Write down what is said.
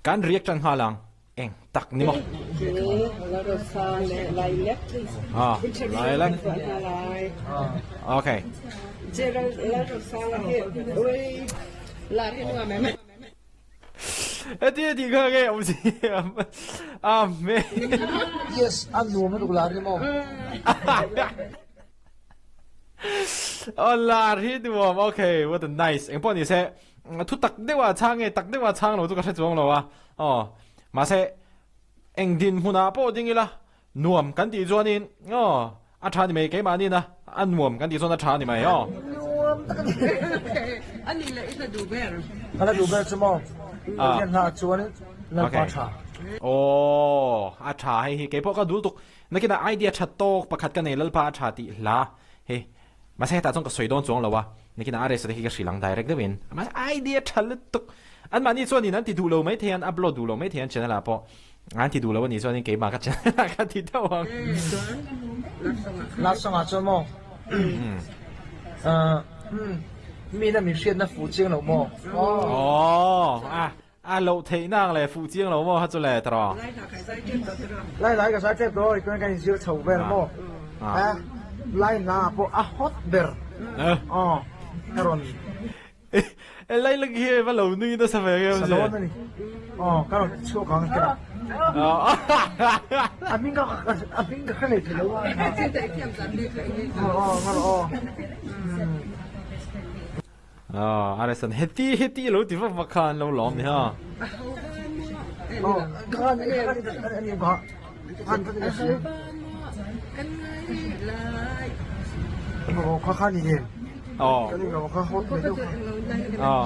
Kan react tan nghal ang. Eng tak ni maw? Ah, Lilac. Okay. Heti a tih kha nge awm si Amen. Yes, a nuam lutuk lar ni maw? Oh, lar hi nuam. Okay, what a nice. Eng pawh ni se, thu tak deuh ah chhang nge tak deuh ah chhang lo chu ka hre chuang lo a. Aw, mahse eng dinhmunah pawh ding ila nuam kan tih chuanin aw a tha ni mai keimahni na a nuam kan tih chuan a tha ni mai aw. Nuam tak a ni. A nih leh i hla duh ber. Ka hla duh ber chu maw? Pathian hla ah chuan Lalpa tha. Aw, a tha hei hi keipawh ka dul tuk. Nakinah idea tha tawk pakhat ka nei Lalpa a tha tih hla hei. Mahse hetah chuan ka sawi dawn chuang lo a, nakinah a rest te khi ka hrilh ang direct deuhin. Mahse idea tha lutuk. Anmahni chuanin an ti duh lo maithei an upload duh lo maithei an channel ah pawh an ti duh lo a nih chuanin keimah ka channel ah ka ti deuh ang. Last song ah chuan maw mi na min hriatna fuh chiang lo maw? Aww a a loh theihna ang leh fuh chiang lo maw kha chu le tawh. Lai lai ka sai tep daw ikuan kan inzir chho vel maw a lai hna ah pawh a hot ber aw ka rawn E lai lang hi va lo nui nasa ve nge sa dawn ani aw ka rawn chhuak ang kira a hming ka a hming ka hre leh thei lo a aw aw aw Aw, a resan heti heti lo ti vak vak kha an lo lawm ni ha. Aw. Aw.